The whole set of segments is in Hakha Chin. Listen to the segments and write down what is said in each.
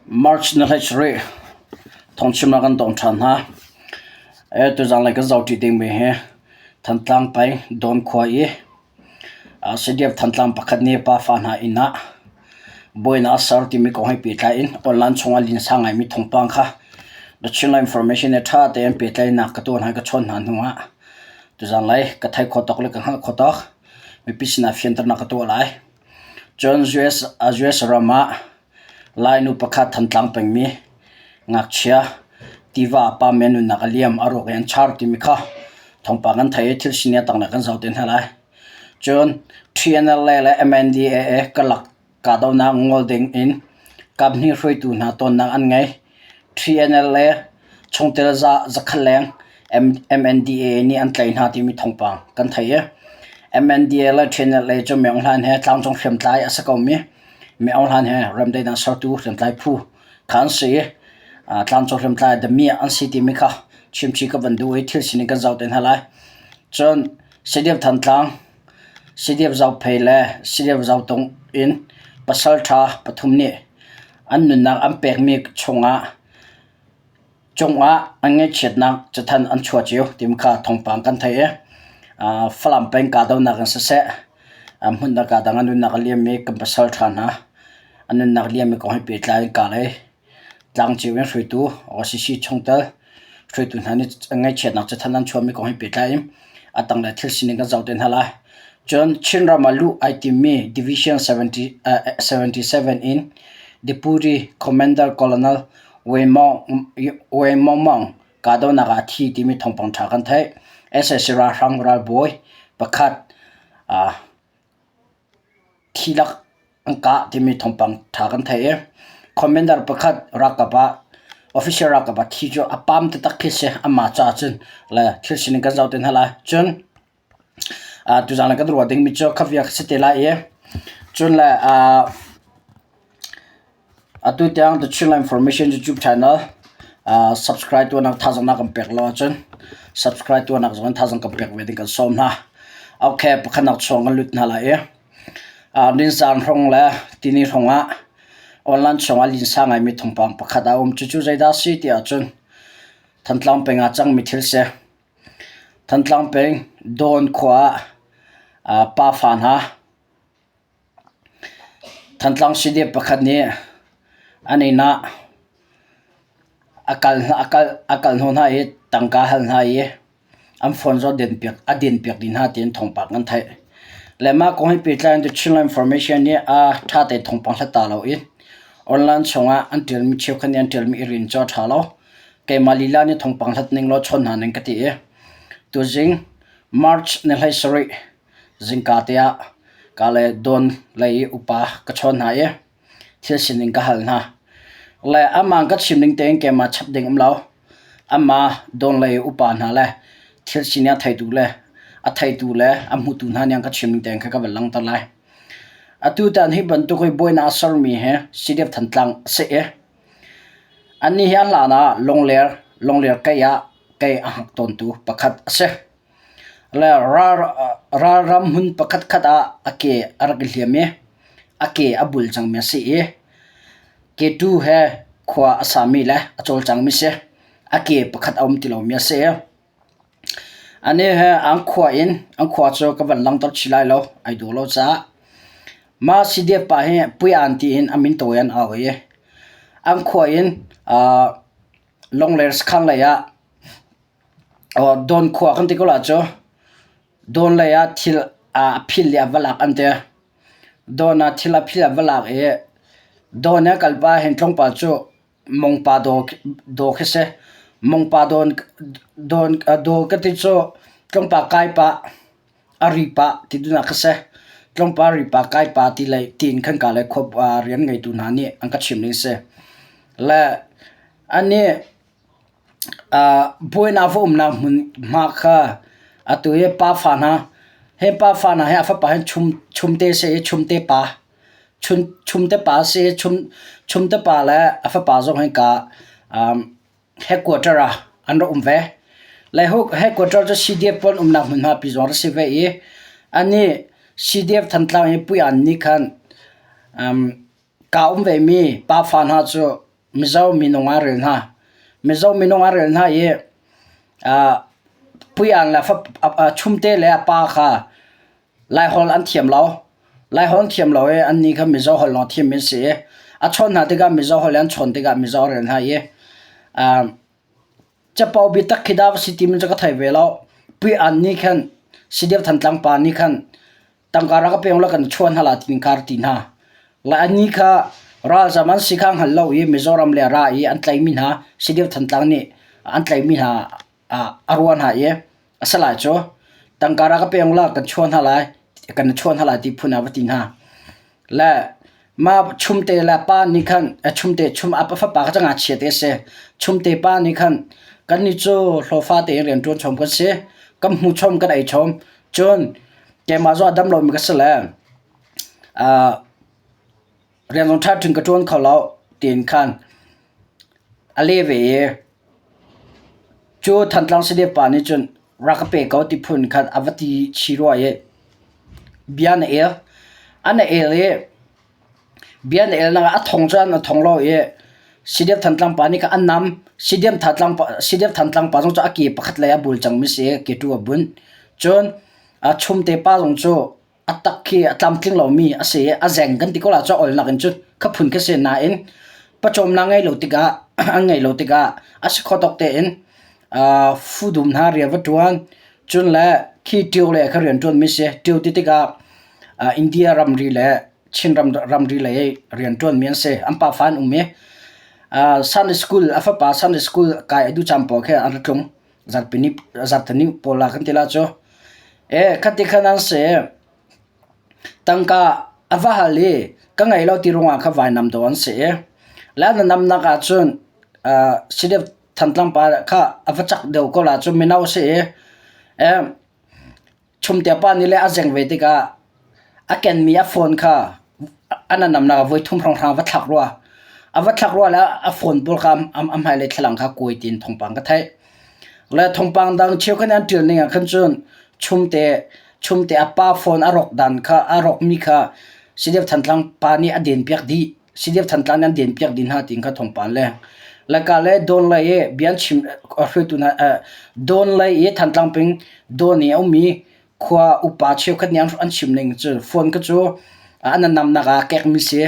March na 17 thawngchim ah kan tong ṭhan hna. Tuzanlei kan zohṭi dingmi hi Thantlang peng Dawn khua i CDF Thantlang pakhat nih pafa hna inn ah buainak a ser timi kong he pehtlai in online chungah linsa ngaimi thawngpang kha The Chinland Information he ṭha tein pehtlaihnak ka tuah hna i ka chawn hna hnu ah tuzanlei ka theih khawh tawk le ka hngalh khawh tawk mipi sinah fianternak ka tuah lai. Cun US ram ah Lainu pakhat Thantlang pengmi ngakchia tiva pa men nunnak a liam a ruak i an char timi kha thawngpang kan theih i thil sining a tanglei kan zoh te hna lai. Cun TNLA le MNDAA karlak kahdohnak ngol ding in kaphnih hruaitu hna tonnak an ngei. TNLA chungtel zakhat leng MNDAA nih an tlaih hna timi thawngpang kan theih i MNDAA le TNLA cu Myo Hlan he tlangcung hriamtlai a si komi Myo Hlan he remdaihnak sertu hriamtlai phu kha an si i tlangcung hriamtlai damiah an si timi kha chimchih ka van duh i thil sining kan zoh te hna lai. Cun CDF Thantlang, CDF Zophei le CDF Zotung in pasal ṭha pathum nih an nunnak an pekmi chungah cungah an ngaihchiatnak cathanh an chuah cio timi kha thawngpang kan theih i Falam peng kahdohnak in siseh hmun dang an nunnak a liammi kan pasal ṭha hna an nunnak liammi kong he pehtlai in ka lei tlangcio in hruaitu OCC chungtel hruaitu hna nih ngaihchiatnak cathanh an chuahmi kong he pehtlai in a tanglei thil sining kan zoh te hna lai. Cun Chinram ah luh ai timmi Division 77 in Deputy Commander Colonel Wei Maung Maung kahdohnak ah a thi timi thawngpang ṭha kan theih. SAC ralhrang ralbawi pakhat thi lak an kah timi thawngpang ṭha kan theih i commander pakhat ralkap ah official ralkap ah thi cu a pam taktak khi si amah caah cun le thil sining kan zoh te hna lai. Cun tuzaan kan ruah dingmi cu khavia si te lai i cun le atu tiang The Chinland Information YouTube channel subscribe tuahnak thazaang na kan pek lo ahcun subscribe tuahnak zong in thazaang kan pek ve ding kan sawm hna. Okay, pakhatnak chung kan lut hna lai i Ninzaan hrawng le tini hrawng ah online chungah linsa ngaimi thawngpang pakhat a um. Cucu zeidah a si ti ahcun Thantlang peng ah cangmi thil si. Thantlang peng Dawn khua ah pafa hna Thantlang CDF pakhat nih an inn ah a kal hnawh hna i tangka a hal hna i an phone zong a dinpiak dih hna tiin thawngpang kan theih. Le mah kong he pehtlai in The Chinland Information nih a ṭha tein thawngpang hlat ta loin online chungah an ṭialmi cheukhat nih an ṭialmi i rin cu a ṭha lo. Keimah lila nih thawngpang hlat ning law chawn hna ning ka ti i tuzing March ni 17 zingka te ah ka le Dawn lei i upa ka chawn hna i thil sining ka hal hna. Le amah ka chim ning tein keimah chap ding um lo. Amah Dawn lei upa hna le thil sining a theitu le a theitu le a hmutu hna nih an ka chim ning tein kha ka van langhter lai. Atu tan hi bantuk hi buainak a sermi hi CDF Thantlang a si i annih hi an hlan ah Lungler Lungler kei ah kei a hngak tawntu pakhat a si. Le ralram hmun pakhatkhat ah a ke a rak i hliam i a ke a bul cangmi a si i ketu he khua a sami le a cawlcangmi si. A ke pakhat a um ti lomi a si i anih he an khua in an khua cu ka van langhter chih lai lo, ai dawh lo caah mah CDF pa hi Puian tiin a min tawi an au i an khua in Lungler sakhan lei ah Dawn khua kan ti ko la cu Dawn lei ah thil a phil i a va lak an ti. Dawn ah thil a phil a va lak i Dawn i a kal pah hin tlawmpal cu Mongpa daw khi si. Mongpa daw ka ti cu tlawmpal kai pah a ri pah ti duhnak khi si. Tlawmpal ri pah kai pah ti lei tiin khan ka le khua rian ngeitu hna nih an ka chim ning si. Le anih Buainak va umnak hmunhma kha atu hi pafa hna hi pafa hna hi a fapa hi chumte a si i chumte pa chumte pa a si i chumte pa le a fapa zong hika headquarter ah an rak um ve. Le headquarter cu CDF pawl umnak hmunhma pi zong a rak si ve i anih CDF Thantlang i Puian nih khan kaa um vemi pafa hna cu. Mizo minung ah rel hna. Mizo minung ah rel hna i Puian le chumte le a pa kha Laiholh an thiam lo. Laiholh an thiam lo i annih kha Mizo holh lawng thiammi an si i a chawn hna tikah Mizo holh in an chawn tikah Mizo a rel hna i capo biatak khi dah va si timi cu ka thei ve lo. Puian nih khan Sidiap Thantlang pa nih khan tangka rak ka pe ulaw kan chuah hna la tiin kha a ti hna. Lai annih kha ralzam an si kha hngal lo i Mizoram le ra i an tlaihmi hna Sidiap Thantlang nih an tlaihmi hna a ruah hna i a si lai cu tangka rak ka pe ulaw kan chuah hna lai kan chuah hna lai ti phun ah va ti hna. Le mah chumte le pa nih khan chumte chum a fapa kha cu ngakchia te a si. Chumte pa nih khan kannih cu hlawhfa tein rian ṭuan chom kan si. Kan hmu chom kan ei chom. Cun keimah zong a dam lomi ka si le rian zong ṭha ṭhin ka ṭuan kho lo tiin khan a leh ve i cu Thantlang Sadiap pa nih cun rak ka pe ko ti phun khan a va ti chih rua i bia na el. An a el i bia na elnak ah a thong cu an a thong lo i Sidiap Thantlang pa nih khan a nam. Sidiap Thantlang pa, Sidiap Thantlang pa zong cu a ke pakhat lei a bul cangmi si i ke tu a bunh. Cun a chumte pa zong cu a tak khi a tlamtling lomi a si i a zeng kan ti ko la cu olnak in cun kha phun khi si nain pawcawmnak ngei lo tikah an ngeih lo tikah a si kho tawk tein fudum hna rian va ṭuan cun le khi ṭio le kha rian ṭuanmi si ṭio ti tikah India ramri le Chin ram ramri lei rian ṭuanmi an si an pafa an um i Sunday school a fapa Sunday school kai a duh caan pawl khi an ra tlung zarhpini zarhteni pawl ah kan ti la cu e khati khan an si Tangka a va hal i ka ngei lo ti ruangah kha vainam dawh an si i le na namnak ahcun CDF Thantlang pa kha a va cak deuh ko la cu mino a si i chumte pa nih le a zeng ve tikah a kenmi a phone kha a na namnak ah voithum hrawnghrang a va thlak rua. A va thlak rua le a phone pawl kha a hmailei thlalang kha kuai tiin thawngpang ka theih. Le thawngpang dang cheukhat nih an ṭial ning ah khan cun chumte chumte a pa phone a rawk dan kha a rawkmi kha CDF Thantlang pa nih a denpiak dih. CDF Thantlang nih an denpiak dih hna tiin kha thawngpang leng. Laka le Dawn lei i bia an chim hruaitu hna Dawn lei i Thantlang peng Dawn i a ummi khua upa cheukhat nih an chim ning cu phone kha cu an namnak ah kekmi si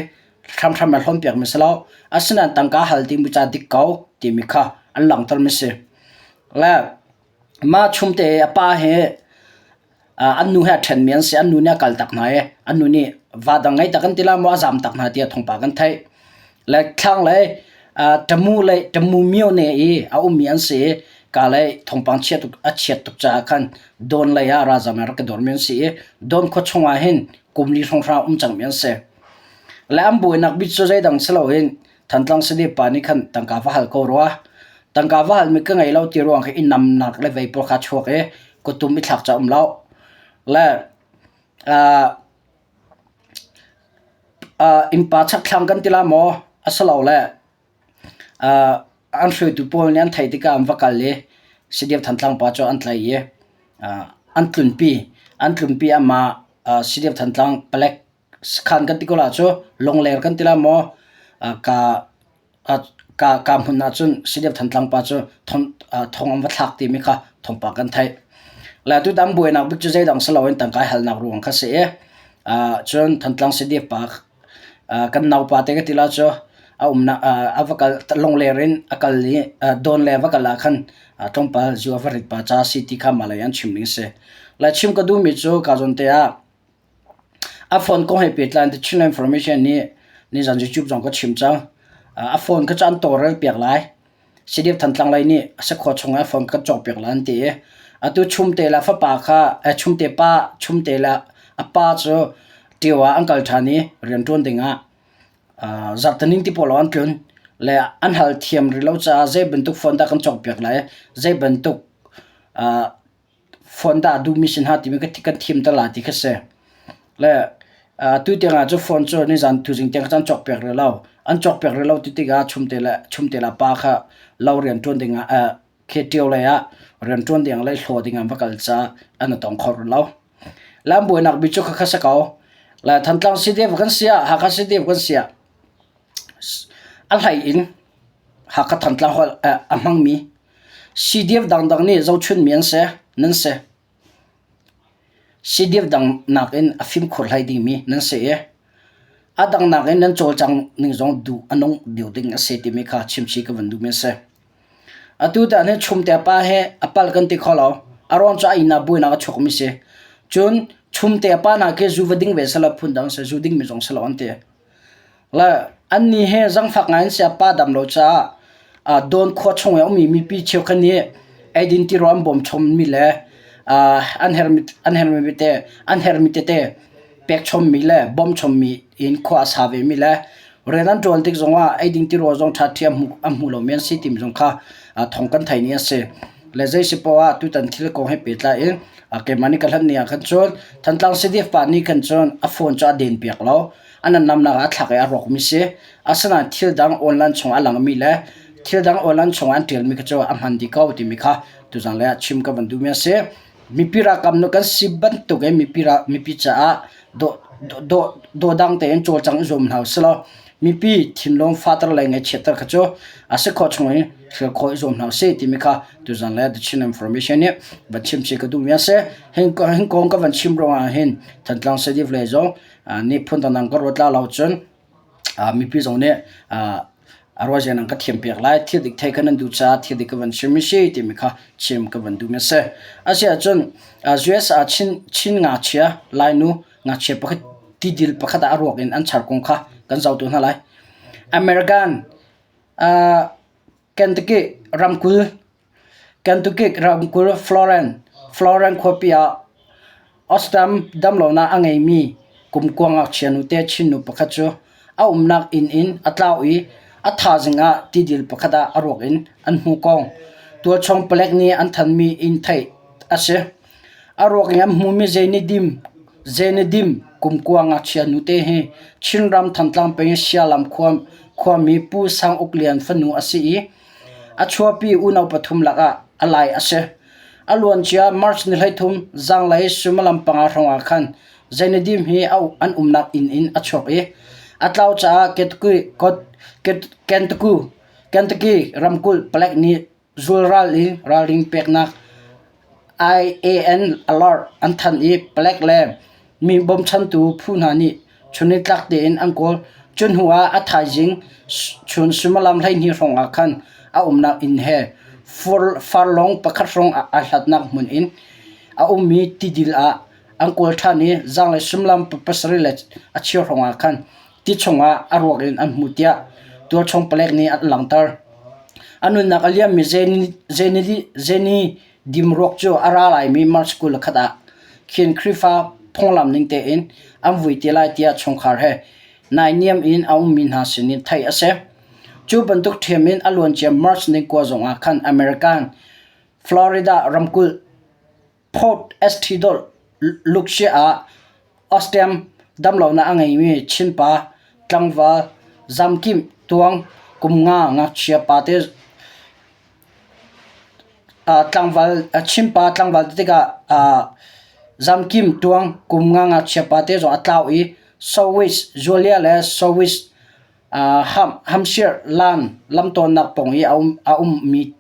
hramhram a hlawnpiakmi si lo. Asinain tangka hal timi ca dik ko timi kha an langhtermi si. Le mah chumte a pa hi an nu he a ṭhenmi an si. An nu nih a kaltak hna i an nu nih va dang ngei tak an ti la maw a zam tak hna tiah thawngpang kan theih. Le thlanglei Tamu lei Tamu myone i a ummi an si i ka lei thawngpang chiat tuk a chiat tuk caah khan Dawn lei ah ralzam in rak i dormi an si i Dawn khua chungah hin kum li hrawnghrang um cangmi an si. Le an buainak bik cu zeidang si loin Thantlang Sadiap pa nih khan tangka va hal ko rua. Tangka va halmi ka ngei lo ti ruang khi i namnak le vei pawl kha chuak i kuttum i thlak ca um lo. Le innpa chakthlang kan ti la maw? A si lo le an hruaitu pawl nih an theih tikah an va kal i CDF Thantlang pa cu an tlaih i an tlunpi. An tlunpi amah CDF Thantlang palek sakhan kan ti ko la cu Lungler kan ti la maw? Ka ka hmun ahcun CDF Thantlang pa cu thong an va thlak timi kha thawngpang kan theih. Le tutan buainak bik cu zeidang si loin tangka halnak ruang kha si i cun Thantlang CDF pa kan naupa te ka ti la cu a umnak a va kal Lungler in a kal i Dawn le a va kal ah khan tlawmpal zu a va rit pa ca si ti kha malay an chim ning a si. Le chim ka duhmi cu ka zawn te ah A phone kong he pehtlai in The Chinland Information nih nizan YouTube zong ka chim cang. A phone kha cu an tawlrel piak lai. CDF Thantlang lei nih a sakhua chung ah a phone kan cawk piak lai an ti i atu Chumte le a fapa kha Chumte pa Chumte le a pa cu Ṭio ah an kal ṭhan i rianṭuan ding ah zarhtaning ti pawl an tlun le an hal thiam rih lo caah zei bantuk phone dah kan cawk piak lai zei bantuk Phone dah a duhmi si hna timi kan thim te lai ti kha si. Le tu tiang ah cu phone cu nizan tuzing tiang kha an cawk piak rih lo. An cawk piak rih lo ti tikah chumte le chumte le pa kha lo rian ṭuan ding ah khetio lei ah rian ṭuan ding le hlaw ding an va kal caah an i tong kho rih lo. Le an buainak bik cu khakha si ko. Le Thantlang CDF kan si ah Hakha CDF kan si ah a hlei in. Hakha Thantlang holh a hmangmi CDF dangdang nih zohchunmi an si, nan si. CDF dang nakin a fimkhur hlei dingmi nan si i a dang nakin nan cawlcang ning zong duh a nung deuh ding a si timi kha chimchih ka van duhmi a si. Atu tan hi Chumte pa he a palh kan ti kho lo. A ruang cu a inn ah buainak a chuakmi si. Cun Chumte pa hna khi zu va ding ve selaw phundang si, zu dingmi zong si lo an ti. Le annih hi zangfak ngai an si. A pa dam lo caah Dawn khua chung i a ummi mipi cheukhat nih eidin tirawl an bawm chommi le an herhmi tete an herhmi tete pek chommi le bawmh chommi in khua a sa vemi le rian an ṭuan tik zongah eiding tirawl zong ṭhaṭhi a hmu lomi an si timi zong kha thawng kan theih ni a si. Le zei si poah ah tutan thil kong he pehtlai in keimah nih ka hlanh ni ah khan cun Thantlang CDF pa nih khan cun a phone cu a den piak lo. A nannamnak ah a thlak i a rawkmi si. Asinain thil dang online chung a langmi le thil dang online chung an ṭialmi kha cu a hman dih ko timi kha tuzan lei ah chim ka van duhmi a si. Mipi ralkap nu kan si bantuk in mipi mipi caah dawhdang tein cawlcang i zuam hna usih law mipi thinlung fahter le ngaihchiatter kha cu a si khawh chung in hrial khawh i zuam hna usih timi kha tuzan le The Chin Information nih van chim chih ka duhmi a si. Hin kong ka van chim ruangah hin Thantlang Sadiv lei zong nih phun dangdang ka ruat la lo cun mipi zong nih a ruahzia nan ka thiam piak lai. Thil dik thei kha nan duh caah thil dik ka van chim si timi kha chim ka van duhmi a si. Asiahcun US ah Chin, Chin ngakchia Lainu ngakchia pakhat tidil pakhat ah a ruak in an char kong kha kan zoh tu hna lai. American uh, Kentucky ramkulh Kentucky ramkulh Florence, Florence khuapi ah Ostam damlonak a ngeimi kumkua ngakchia nute Chinnu pakhat cu a umnak inn in a tlau i a thaizing ah tidil pakhat ah a ruak in an hmuh kong tualchung palek nih an thanmi in theih a si. A ruak in an hmuhmi Zenidim, Zenidim kumkua ngakchia nute hi Chinram Thantlang peng Sialam khua khuami Pu Sang Uk Lian fanu a si i A chuahpi unau pathum lakah a lai a si. A luancia March ni 13 zanglei suimilam panga hrawngah khan Zenidim hi an umnak inn in a chuak i a tlau caah Kentucky ramkulh palek nih zulral in ralring peknak IAN alert an thanh i palek le mi bawmchantu phu hna nih chunnitlak tein an kawl. Cu hnu ah a thaizing chun suimilam 12 hrawng ah khan a umnak inn he farlong pakhat hrawng aa hlatnak hmun in a ummi tidil ah an kawl ṭhan i zanglei suimilam pasarih le a cheu hrawng ah khan ti chungah a ruak in an hmuh tiah tualchung palek nih an langhter. A nunnak a liammi Zeni Dimruak cu a ra laimi March 21 ah khin Khrihfa phunglam ning tein an vui te lai tiah chungkhar he naihniam in a ummi hna sinin theih a si. Cu bantuk ṭhiam in a luancia March ni kua zongah khan American Florida ramkulh Port St. Lucia ah Ostem damlonak a ngeimi Chinpa tlangval Zamkim Tuang kum nga ngakchia pate Tlangval Chinpa tlangval tikah Zamkim tuang kum nga ngakchia pate zong a tlau i Sawis Julia le Sawis Hampshire laan lamtawnnak pawng i a ummi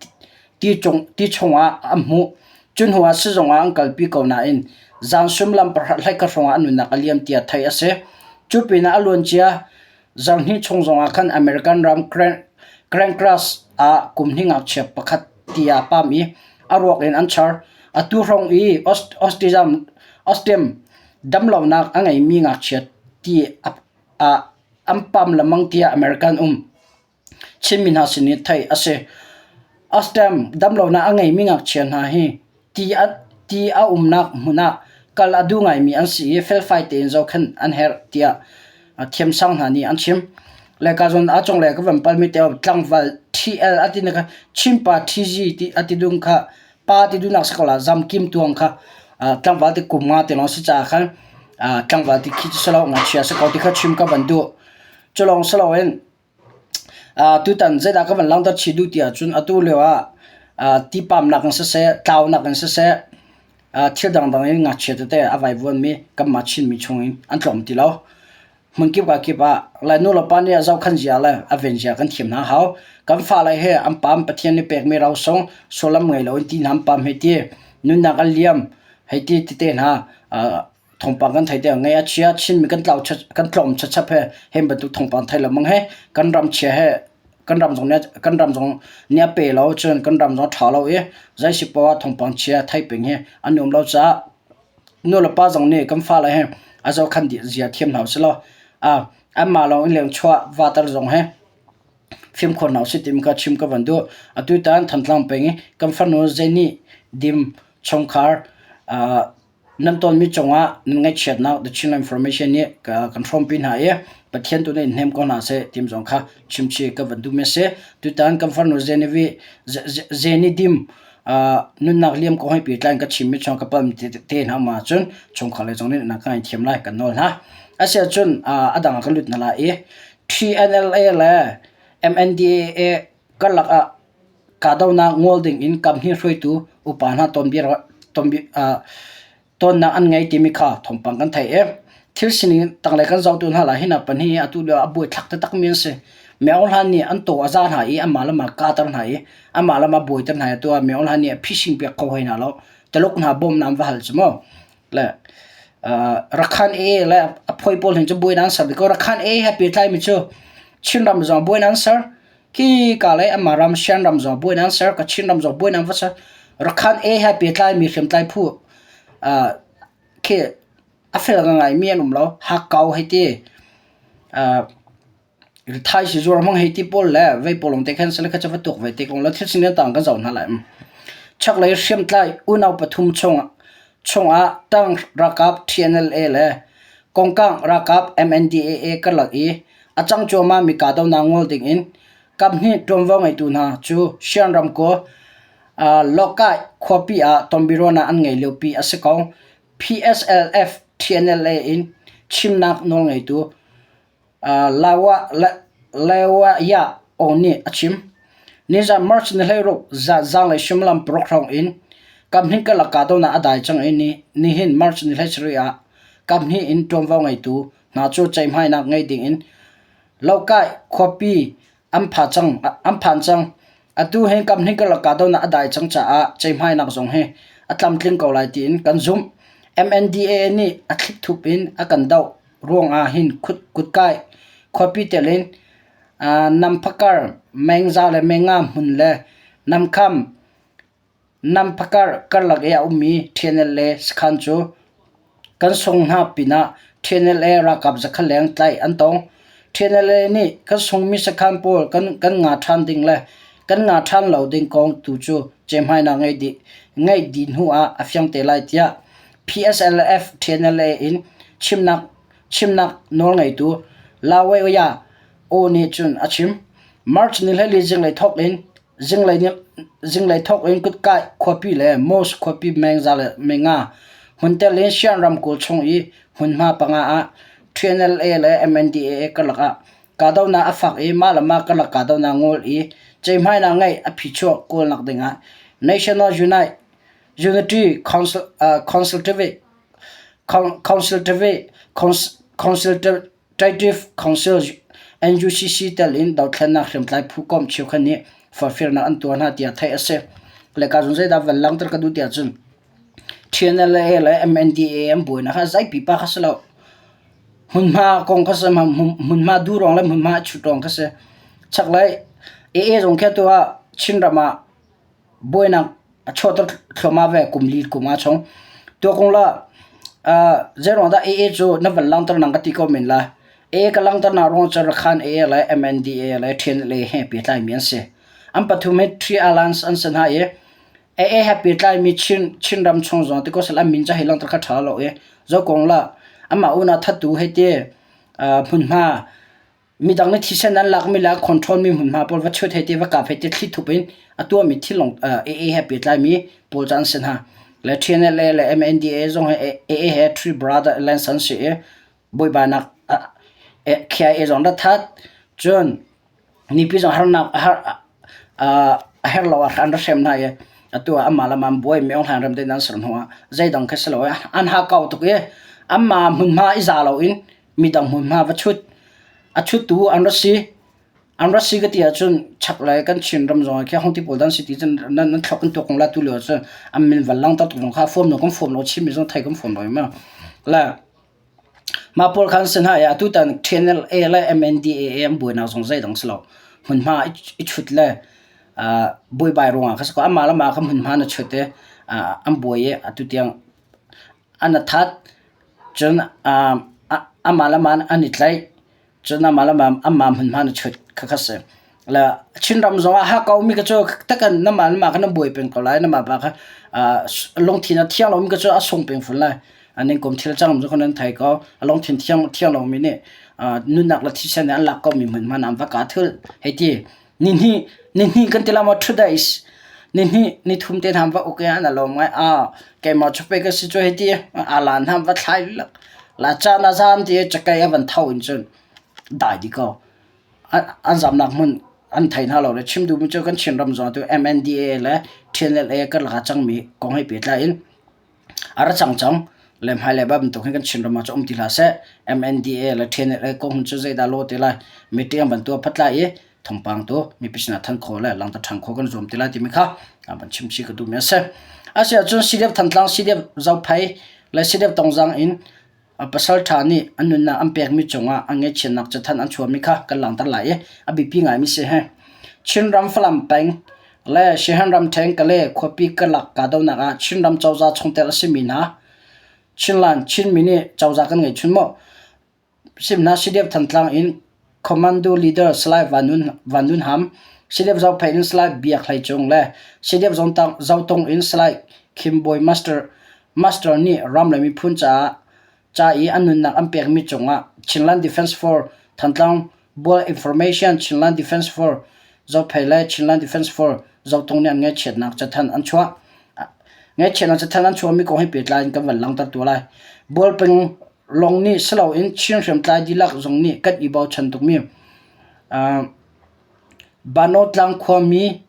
ti chungah an hmuh. Cu hnuah sizung ah an kalpi ko nain zan suimilam pahra hleikhat hrawngah a nunnak a liam tiah theih a si. Cu pinah a luancia Zarhhnih chung zongah khan American ram Grand Cross ah kum hnih ngakchia pakhat ti ah pam i a ruak in an char. Atu hrawng i autism damlonak a ngeimi ngakchia ti ah an pam lengmang tiah American um Chinmi hna sin i theih a si. Autism damlonak a ngeimi ngakchia hna hi Ti a umnak hmun ah kal a duh ngaimi an si i felfai tein zohkhenh an herh tiah thiamsang hna nih an chim. Le ka zawn a cunglei ka van palmi te tlangval TL a ti na kha Chinpa TG ti a ti dung kha pa ti duhnak si ko la zamkim tuang kha tlangval ti kum nga te lawng si caah khan tlangval ti khi cu si lo ngakchia si ko ti kha chim ka van duh. Cu lawng si loin Tutan zeidah ka van langhter chih duh ti ahcun atu lio ah tipamnak in siseh, tlaunak in siseh, thil dangdang in ngakchia tete a vaivuanmi kanmah Chinmi chungin an tlawm ti lo. Hmunkip ka kip ah le nu le pa nih a zohkhan zia le a ven zia kan thiam hna hau. Kan fale he an pam Pathian nih pekmi rosung sullam ngei loin ti hna an pam hei ti nunnak an liam hei ti tete hna thawngpang kan thei tiah ngaih a chia Chinmi kan tlau kan tlawm chachap he hei bantuk thawngpang thei lengmang he kan ram chia he kan ram zong nih kan ram zong nih a pe lo cun kan ram zong a ṭha lo i zei si poah thawngpang chia thei peng hi an um lo caah nu le pa zong nih kan fale he a zohkhan dih zia thiam hna usih law anmah lawng in leng chuah vater zong hi fimkhur hna usih timi kha chim ka van duh. Atutan Thantlang peng i kan fanu Zeni Dim chungkhar nan tawnmi cungah nan ngaihchiatnak The Chinland Information nih kan hrawmpi hna i Pathian tu nih in hnem ko hna seh tim zong kha chimchih ka van duhmi a si. Tutan kan farnu Zeni Dim nunnak liam kong he pehtlai in ka chimmi chung ka palmi te hna um ahcun chungkhar lei zong nih na ka ngaithiam lai kan nawl hna. Asiahcun a dang ah ka lut hna lai i TNLA le MNDAA karlak ah kahdohnak ngol ding in kamhnih hruaitu upa hna tonnak an ngei timi kha thawngpang kan theih i thil sining tanglei kan zohtu hna lai hinak pahnih hi atu lio ah a buaithlak taktakmi an si. Myo Hlan nih an taw a za hna i anmah le mah kahter hna i anmah le mah buaiter hna i atu ah Myo Hlan nih a phisin piak kho hoi hna lo. Taluk hna bawmnak an va hal cu mu. Le Rakhan AA le a phawi pawl hin cu buainak an ser dih ko. Rakhan AA he pehtlaimi cu Chinram zong buainak an ser. Khi ka le anmah ram Shan ram zong buainak an ser. Kachin ram zong buainak an va ser. Rakhan AA he pehtlaimi hriamtlai phu khi a fel ngaimi an um lo. Hakkau hei ti. Thaisi zuar hmang hei ti pawl le vei pawl lawng te khan sile kha cu va tuk ve te ko la thil sining tang kan zoh hna lai. Chaklei hriamtlai unau pathum chungah tang ralkap TNLA le Kongkang ralkap MNDAA karlak i a cang cuahmah mi kahdohnak ngol ding in kaphnih ṭuanvo ngeitu hna cu Shan ramkaw Lawkai khuapi ah tonbiaruahnak an ngei liopi a si ko. PSLF TNLA in chimnak nawlngeitu Lawah Aw nih a chim. Nizan March ni 16 zaanglei suimilam paruk hrawng in kaphnih karlak kahdohnak a dai cang i nihin March ni 17 ah kaphnih in ṭuanvo ngeitu hna cu ceihmainak ngei ding in Lohkai khuapi an phan cang. Atu hi kaphnih karlak kahdohnak a dai cang caah ceihmainak zong hi a tlamtling ko lai tiin kan zumh. MNDAA nih a thlithup in a kan doh ruangah hin kutkai khuapi tel in Namphakar, Mengza le Menga hmun le Namkham, Namphakar karlak i a ummi TNLA sakhan cu kan sung hna pinah TNLA ralkap zakhat leng tlaih an tong. TNLA nih kan sungmi sakhan pawl kan nga ṭhan ding le kan nga ṭhan lo ding kong tu cu ceihmainak ngeih dih hnu ah a fiang te lai tiah PSLF TNLA in chimnak nawlngeitu Lawaya Oo nih cun a chim. March ni 14 zinglei thawk in zinglei thawk in Kutkai khuapi le Mos khuapi meng za le meng nga hmuntel in Shan ramkulh chung i hmunhma panga ah TNLA le MNDAA karlak ah kahdohnak a fak i mah le mah karlak kahdohnak ngol i ceihmainak ngeih a phichuak kawlnak dingah National Unite Unity Consultative Consultative Council NUCC tel in dothlennak hriamtlai phu komh cheukhat nih forhfialnak an tuah hna tiah theih a si. Le ka zung zeidah van langhter ka duh tiah cun TNLA le MNDAA an buainak kha zei pipa kha si lo. Hmunhma kong kha si, hmunhma duh ruang le hmunhma chut ruang kha si. Chaklei AA zong khi atu ah Chinram ah buainak a chuahter thluahmah ve kum li kum ah chung. Tuakung la zeiruang dah AA cu na van langhter nang ka ti ko men la. AA ka langhter nak ruang cu Rakhan AA le MNDA le TNLA he pehtlai mi an si. An pathum hi Three Alliance an si hna i AA he pehtlai mi Chin Chinram chung zong ti ko sel an min ca hi langhter kha ṭha lo i zokong la amah una thattu hei ti hmunhma Midang nih thisen an lakmi le an control mi hmunhma pawl va chut hei ti va kap hei ti thlithup in a tuahmi thil lawng AA he pehtlaimi pawl cu an si hna. Le TNLA le MNDA zong hi AA he Three Brother Alliance an si i buaibainak KIA zong rat that. Cun mipi zong harnak a herh lo ah an ra hrem hna i atu ah amah le amah an buai mi Aung Hlaing ram te an ser hnu ah zeidang khi si lo i an hakkau tuk i anmah hmunhma i za loin. Midang hmunhma va chut. A chuttu an ra si. An ra si ka ti ahcun chaklei kan Chinram zong ah khi hong ti pawl dan si ti cun nan nan thlok an tuak kong la tu lio ahcun an min van langhter tuk zong kha fuam lo kan fuam lo Chinmi zong thei kan fuam lo ma. Le mah pawl khan si hna i atutan TNLA le MNDAA an buainak zong zeidang si lo. Hmunhma i chut le buaibai ruangah kha si ko. Amah le mah kha hmunhma na chut i an buai i atu tiang an a that. Cun amah le mah an i tlaih. Cun amah le amah hmunhma na chut khakha si. Le Chinram zongah Hakka ummi ka cu takan namah le mah kha nan buai peng ko lai. Namah pa kha lungthin a thiang lomi ka cu a sung peng fun lai. Anin kum thil cang cu nan thei ko. A lungthin thiang thiang lomi nih nunnak le thisen an lak komi hmunhma an va ka thul. Hei ti nihnih nihnih kan ti la maw 2 days nihnih nithum te hna va uk i an alawm ngai. A keimah cu pe ka si cu hei ti a lan hna va thlai lak. La caan a zan ti cakei a van tho in cun dai di ko. An zamnak hmun an thei hna lo le chim duhmi cu kan Chinram zong tu MNDAA le TNLA karlak ah cangmi kong he pehtlai in a ra cang cang le hmailei bantuk hin kan Chinram ah cu um ti hlah seh. MNDAA le TNLA kong cu zeidah law ti lai meeting an van tuah phat lai i thawngpang tu mipi sinah thanh khawh le langhter ṭhan khawh kan zuam ti lai timi kha van chim chih ka duhmi a si. Asiahcun CDF Thantlang, CDF Zophei le CDF Tongzang in pasal ṭha nih an nunnak an pekmi cungah an ngaihchiatnak cathanh an chuahmi kha kan langhter lai i a biapi ngaimi si hi. Chinram Falam peng le Siahan ramṭhen Kale khuapi karlak kahdohnak ah Chinram cozah chungtel a simi hna Chinland Chinmi nih cozah kan ngei chun maw? Simnak CDF Thantlang in Commando Leader Salai Van Nun Ham, CDF Zophei in Salai Biak Hlei Cung le CDF Zotung in Salai Khim Bawi Master, Master nih ram le miphun caah ca i an nunnak an pekmi cungah Chinland Defence Force Thantlang Bual Information Chinland Defence Force Zophei le Chinland Defence Force Zotung nih an ngaihchiatnak cathanh an chuah. Ngaihchiatnak cathanh an chuahmi kong he pehtlai in kan van langhter tuah lai. Bualpeng lawng nih si loin Chin hriamtlai dihlak zong nih kan i bochan tukmi Banotlang khuami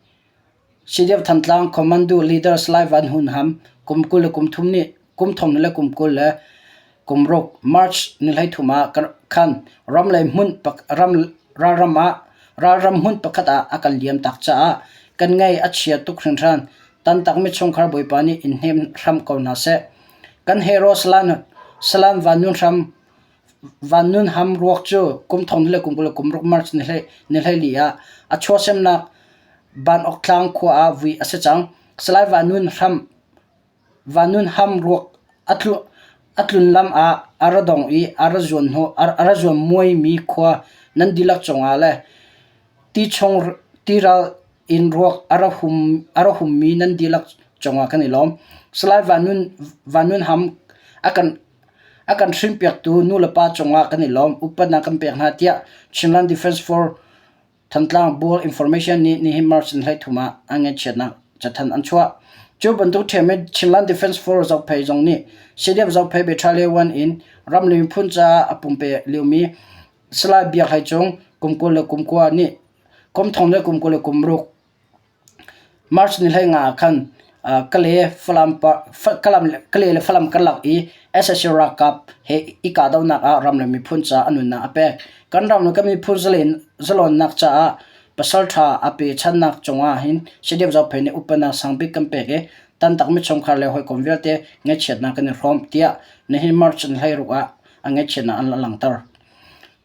CDF Thantlang Commando Leader Salai Van Hun Ham kum 23 nih kum thong le kum 26 March ni 13 ah khan ram lei hmun ram ralram ah ralram hmun pakhat ah a kan liam tak caah kan ngaih a chia tuk hringhran. Tantakmi chungkhar Bawipa nih in hnem hram ko hna seh. Kan hero Salan, Salan Van Nun Hram Van Nun Ham ruak cu kum thong le kum 20 le kum ruk March ni hlei ni hleili ah a chuahsemnak Banok tlang khua ah vui a si cang. Salai Van Nun Hram Van Nun Ham ruak a tlu a tlun lam ah a ra dong i a ra zuan hnawh a ra zuan muaimi khua nan dihlak cungah le ti chung tiral in ruak a ra hum a ra hummi nan dihlak cungah kan i lawm. Salai Van Nun Van Nun Ham a kan a kan hrinpiaktu nulepa cungah kan i lawm. Upatnak kan pek hna tiah Chinland Defense Force Thantlang Bual Information nih nihin March ni 13 ah an ngaihchiatnak cathanh an chuah. Cu bantuk ṭhiam in Chinland Defense Force Zophei zong nih CDF Zophei Battalion 1 in ram le miphun caah a pumpe liomi Salai Biak Hlei Cung kum 29 nih kum thong le kum 26 March ni 15 ah khan Kale Falam Kale le Falam karlak i sac ralkap he i kahdohnak ah ram le miphun caah a nunnak a pek. Kan ram le kan miphun zalonnak caah pasalṭha a pechannak cungah hin CDF Zophei nih upatnak sangbik kan pek i tantakmi chungkhar le hawikom vialte ngaihchiatnak kan i hrawm tiah nihin March ni 16 ah a ngaihchiatnak an langhter.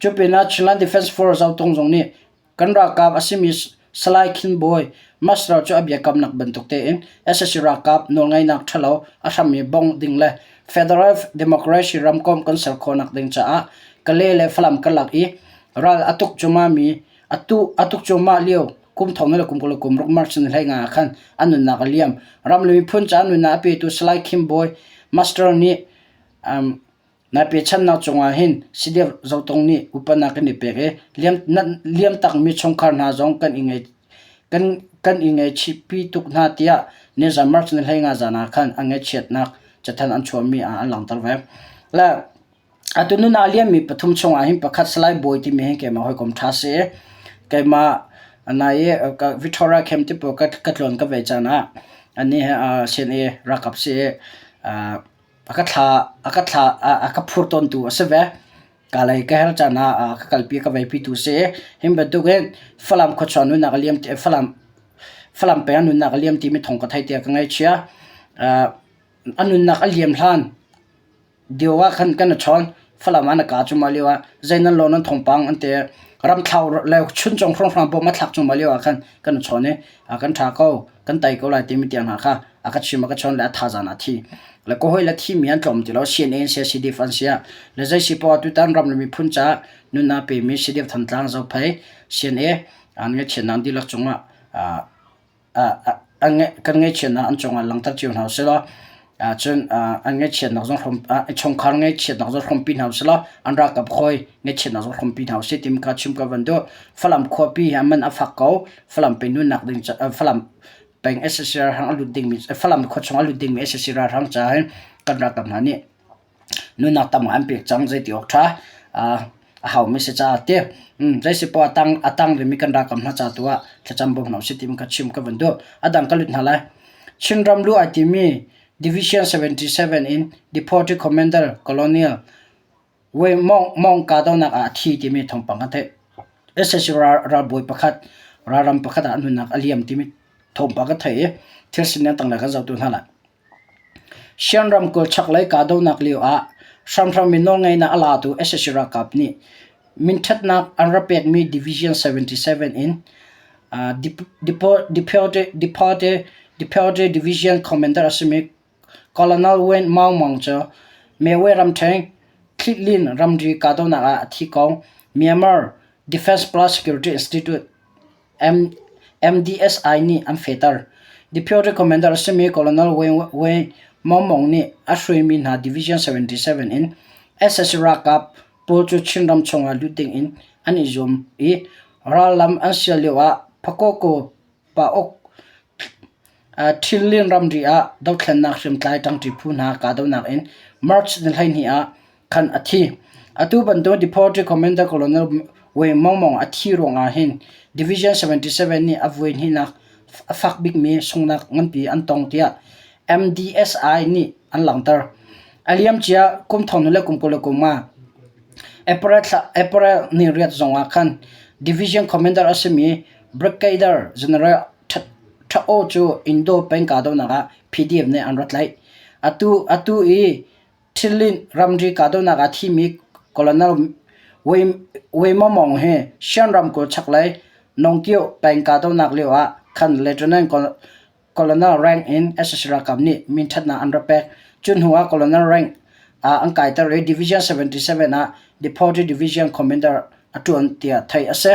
Cu pinah Chinland Defense Force Zotung zong nih Kan ralkap a simi Salai Khin Bawi Master cu a biakamnak bantuk tein sac ralkap nawlngeihnak ṭhalo a hram i bongh ding le Federal Democracy ramkomh kan ser khawhnak ding caah Kale le Falam karlak i ral a tuk cuahmahmi a tuk cuahmah lio kum thong le kum 26 March ni 15 ah khan a nunnak a liam. Ram le miphun caah nunnak a petu Salai Khin Bawi Master nih um, Nai pechannak cungah hin CDF Zotung nih upatnak kan i pek i liam takmi chungkhar hna zong kan i ngei kan kan i ngaihchihpi tuk hna tiah nizan March ni 15 zan ah khan an ngaihchiatnak cathanh an chuahmi ah an langhter ve. Le atu nun ah liammi pathum chungah hin pakhat Salai Bawi timi hi keimah hawikom ṭha si i keimah nai i Victoria Camp ti pawl ka tlawn ka vei caan ah anih hi CNA ralkap si i a ka thla a ka thla a ka phur tawntu a si ve. Ka lei ka her caan ah ka kalpi ka veipi tu si. Hi bantukin Falam khuachuah nunnak a liam Falam Falam peng nunnak a liam timi thawng ka theih tiah ka ngaihchia. A nunnak a liam hlan Dio ah khan kan i chawn. Falam ah na ka cu mah lio ah zei nan law nan thawngpang an ti. Ramthlau le chuncung hrawnghrang bawm a thlak cu mah lio ah khan kan i chawn i a kan ṭha ko, kan tei ko lai timi tiang hna kha a ka chim a ka chawn le a thazaang a thi. Le ka hawi le thimi an tlawm ti lo. CNA an si, CDF an si. Le zei si poah tutan ram le miphun caah nunnak pemi CDF Thantlang Zophei CNA an ngaihchiatnak dihlak cungah kan ngaihchiatnak an cungah langhter cio hna usih law cun an ngaihchiatnak zong hrawm chungkhar ngaihchiatnak zong hrawmpi hna usih law an ralkap hawi ngaihchiatnak zong hrawmpi hna usih timi kha chim ka van duh. Falam khuapi hi a man a fak ko. Falam peng nunnak ding Falam peng sac ralhrang a lut dingmi Falam khua chung a lut dingmi sac ralhrang caah hin kan ralkap hna nih nunnak tam an pek cang zeiti awk ṭha a haumi si caah ti zei si poah a tang rihmi kan ralkap hna ca tu ah thlacam bawm hna usih timi kha chim ka van duh. A dang ka lut hna lai. Chinram lu ai timi Division 77 in Deputy Commander Colonel Wei Mong Mong kahdohnak ah a thi timi thawngpang kan theih. Sac ralbawi pakhat ralram pakhat ah a nunnak a liam timi thawngpang kan theih i thil sining tanglei kan zohtu hna lai. Shan ramkulh chaklei kahdohnak lio ah hramhram in nawlngeihnak a latu sac ralkap nih minṭhatnak an rak pekmi Division 77 in Deputy Division Commander a simi Colonel Wayne Maung Maung cu Mewe ramṭhen Thlitlin ramri kahdohnak ah a thi ko. Myanmar Defense Plus Security Institute MDSI nih an fehter. Deputy Commander a simi Colonel Wayne Maung Maung nih a hruaimi hna Division 77 in sac ralkap pawl cu Chinram chungah lut dingin an i zuam i rallam an sial lioah Pakoko Pauk Ṭhinlin ramri ah dothlennak hriamtlai ṭangṭi phu hna kahdohnak in March ni 12 ah khan a thi. Atu bantuk Deputy Commander Colonel Wei Mong Mong a thi ruangah hin Division 77 nih a voi hnihnak a fak bikmi sunghnak nganpi an tong tiah MDSI nih an langhter. A liamcia kum thong le kum 20 ah April thla April ni riat zongah khan Division Commander a simi Brigadier General Tha Oo cu Indo peng kahdohnak ah PDF nih an rak tlaih. Atu atu i Thilin ramri kahdohnak ah thimi Colonel Wei Maw Maung hi Shan ramkulh chaklei Nongkio peng kahdohnak lio ah khan Lieutenant Colonel rank in sac ralkap nih minṭhatnak an rak pek. Cu hnu ah Colonel rank ah an kaiter i Division 77 ah Deputy Division Commander a ṭuan tiah theih a si.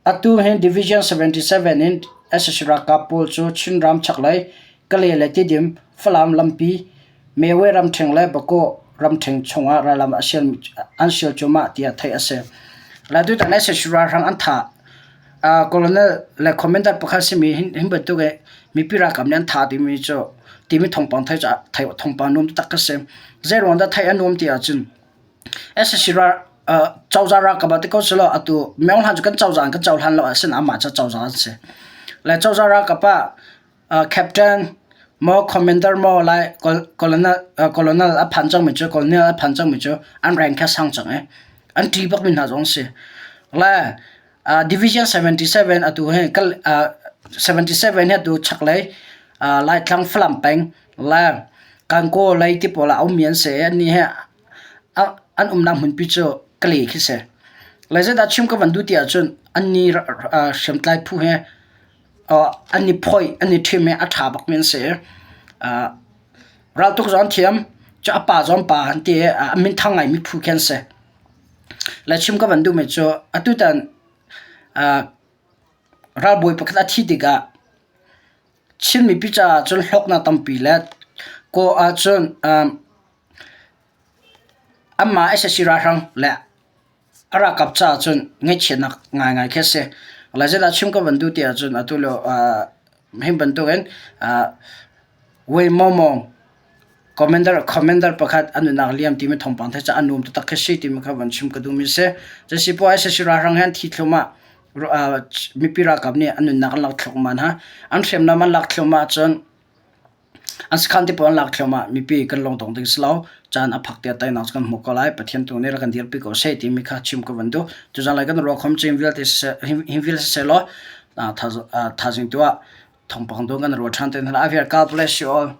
Atu hi Division 77 in sac ralkap pawl cu Chinram chaklei Kalay le Tidim, Falam lampi, Mewe ramṭheng le Bakaw ramṭheng chungah rallam an sial cuahmah tiah theih a si. Tutan sac ralhrang an thah. Colonel le commander pakhat simi hin bantuk i mipi ralkap nih an thah timi cu timi thawngpang theih thawngpang nuam taktak a si. Zeiruang dah theih a nuam ti ahcun Sac cozah ralkap ah ti ko selaw atu Myo Hlan cu kan cozah in kan cohlan lo ahcun amah cu cozah an si. Le cozah ralkap ah captain maw commander maw lai colonel colonel a phan cangmi cu colonel a phan cangmi cu an rank kha sang cang i an ṭih bakmi hna zong an si. Le division 77 atu hi 77 hi atu chaklei Laitlang Falam peng le Kankaw lei ti pawl ah a ummi an si i annih hi an umnak hmunpi cu Kalay khi si. Le zeidah chim ka van duh ti ahcun annih hriamtlai phu hi an i phoih an i ṭhim i a ṭha bakmi an si. Raltuk zong an thiam, cu a pa zong pa an ti i a minthang ngaimi phu khi an si. Le chim ka van duhmi cu atutan ralbawi pakhat a thih tikah Chin mipi caah cun hlawknak tampi le kaw ahcun Anmah sac ralhrang le a ralkap caah cun ngaihchiatnak ngaingai khi a si. Le zeidah chim ka van duh ti ahcun atu lio hi bantukin Wei Maw Maw commander commander pakhat a nunnak liam timi thawngpang theih caah a nuam taktak khi si timi kha van chim ka duhmi a si. Zeisipoah sac ralhrang he an thi thluahmah mipi ralkap nih an nunnak an lak thluahmah hna. An hriamnam an lak thluahmah ahcun. An sakhan te pawl an lak thluahmah. Mipi kan lungdong ding si lo. Caan a phak tiah teinak cu kan hmuh ko lai. Pathian tu nih rak kan dirpi ko seh timi kha chim ka van duh. Tuzaan lai kan ruakhom cim vialte siseh, hin vialte siseh law, thaizing tu ah thawngpang tu kan ruah ṭhan te hna lai. God bless you all.